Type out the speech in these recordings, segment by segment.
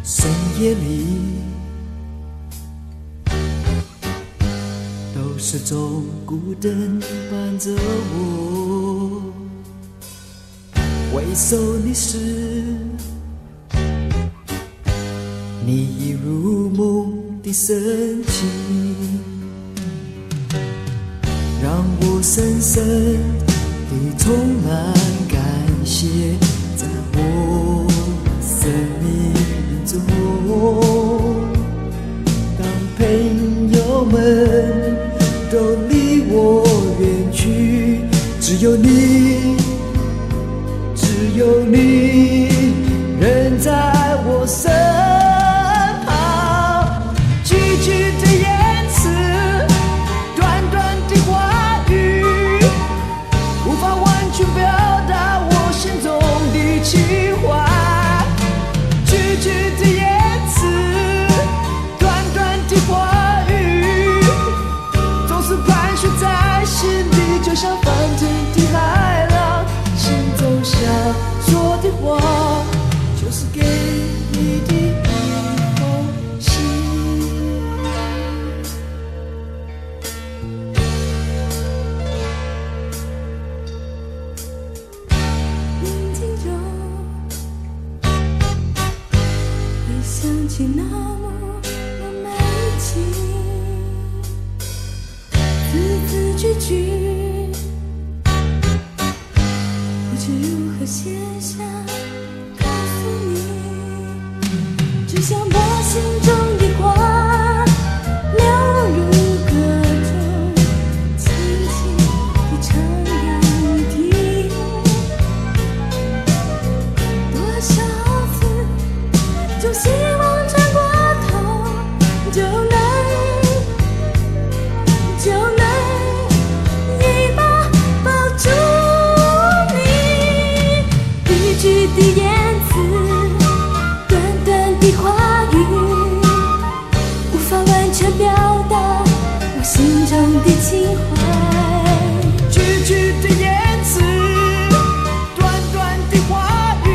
深夜裡，都是種孤單伴着我。回首你時，你已如夢的深情，讓我深深地充滿感謝，在我生命中，當朋友們都離我遠去，只有你，只有你仍在我身旁。句句的言辭，短短的話語，無法完全表達我心中的情懷。句句的言辭，短短的話語，總是盤旋在心底，就像翻騰的海浪。心中想說的話，就是給你的一封信。寧靜中會想起那幕的美景，字字句句，不知如何寫下告訴你，只想把心中的話流入歌中，輕輕地唱給你聽。多少次，就希望轉過頭，就能就能一把抱住你。句句的言辭，短短的話語，無法完全表達我心中的情懷。句句的言辭，短短的話語，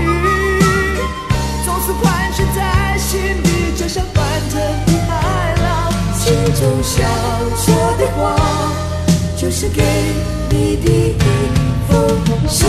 總是盤旋在心底，就像翻騰的海浪。心中想說的話，就是給你的一封信。